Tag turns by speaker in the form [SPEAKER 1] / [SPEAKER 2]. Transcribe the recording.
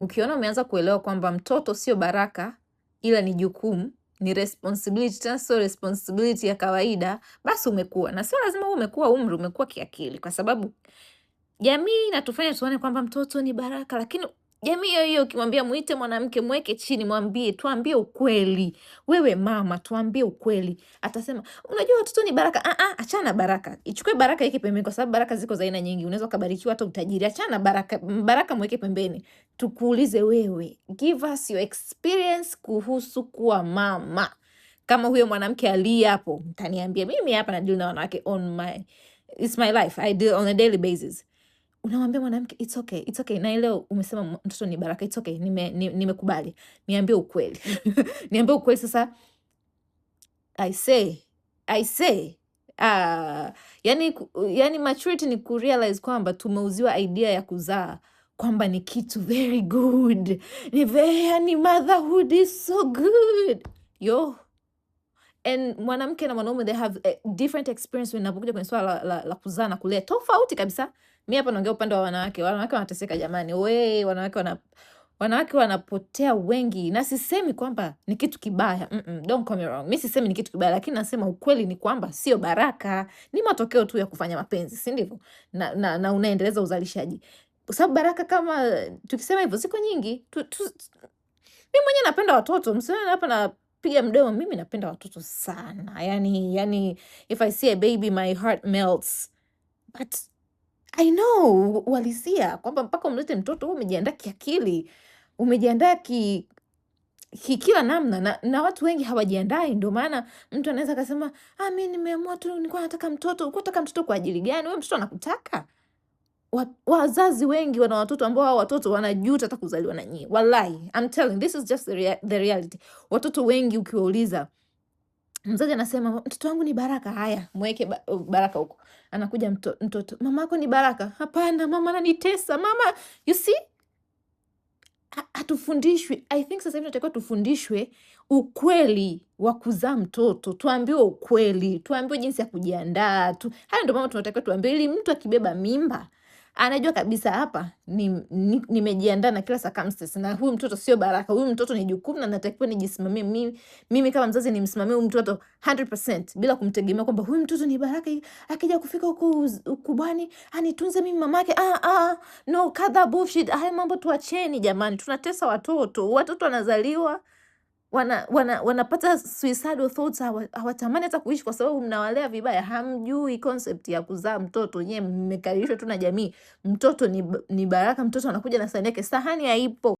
[SPEAKER 1] Ukiona umeanza kuelewa kwamba mtoto sio baraka ila ni jukumu, ni responsibility, tena sio responsibility ya kawaida, basi umekua. Na sio lazima uwe umekua umri, umekua kiakili, kwa sababu jamii inatufanya tuone kwamba mtoto ni baraka, lakini jamii hiyo hiyo ukimwambia muite mwanamke, mweke chini, mwambie, tuambie ukweli, wewe mama, tuambie ukweli, atasema unajua watoto ni baraka. Ah, ah, achana na baraka, ichukue baraka yake pembeni, kwa sababu baraka ziko za aina nyingi. Unaweza ukabarikiwa hata utajiri. Achana na baraka, baraka mweke pembeni, tukuulize wewe, give us your experience kuhusu kuwa mama. Kama huyo mwanamke aliye hapo, mtaniambia mimi hapa na deal na wanawake on my, it's my life, I deal on a daily basis. Unamwambia mwanamke, "It's okay, it's okay, na leo umesema mtoto ni baraka, it's okay, nimekubali, niambie ukweli, niambie ukweli sasa." I say, ah, yani maturity ni kurealize kwamba tumeuziwa idea ya kuzaa kwamba ni kitu very good, ni very, yani motherhood is so good, yo. And mwanamke na mwanaume, they have a different experience inapokuja kwenye swala la kuzaa na kulea, tofauti kabisa. Mi hapa naongea upande wa wanawake. Wanawake wanateseka jamani, we, wanawake wanapotea wengi, na sisemi kwamba ni kitu kibaya. Don't get me wrong, mi sisemi ni kitu kibaya, lakini nasema ukweli ni kwamba sio baraka, ni matokeo tu ya kufanya mapenzi, si ndivyo? Na unaendeleza uzalishaji, kwa sababu baraka kama tukisema hivyo ziko nyingi tu. Mi mwenyewe napenda watoto, msione hapa napiga mdomo, mimi napenda watoto sana. Yani if I see a baby, my heart melts. But I know uhalisia kwamba mpaka umlete mtoto wewe umejiandaa kiakili, umejiandaa ki kila namna, na watu wengi hawajiandai. Ndio maana mtu anaweza akasema, "Ah, mi nimeamua tu, nilikuwa nataka mtoto." Ulikuwa unataka mtoto kwa ajili gani? Wewe mtoto anakutaka? Wazazi wengi wana watoto ambao hao watoto wanajuta hata kuzaliwa na nyie. Wallahi, I'm telling, this is just the reality. Watoto wengi ukiwauliza, mzazi anasema mtoto wangu ni baraka. Haya, mweke baraka huko. Anakuja mtoto, "Mamako ni baraka?" "Hapana, mama ananitesa mama." You see, hatufundishwi. I think sasa hivi tunatakiwa tufundishwe ukweli wa kuzaa mtoto, tuambiwe ukweli, tuambiwe jinsi ya kujiandaa tu. Haya ndio mambo tunatakiwa tuambiwe, ili mtu akibeba mimba anajua kabisa hapa nimejiandaa na kila circumstance, na huyu mtoto sio baraka, huyu mtoto ni jukumu na natakiwa nijisimamie mimi kama mzazi nimsimamie huyu mtoto 100% bila kumtegemea kwamba huyu mtoto ni baraka, akija kufika huko ukubwani anitunze mimi mamake. Ah, ah, no, cut that bullshit. Haya mambo tuacheni jamani, tunatesa watoto. Watoto wanazaliwa wanapata suicidal thoughts, hawatamani hata kuishi kwa sababu mnawalea vibaya. Hamjui concept ya kuzaa mtoto, nyewe mmekaribishwa tu na jamii. Mtoto ni baraka, mtoto anakuja na sahani yake, sahani haipo.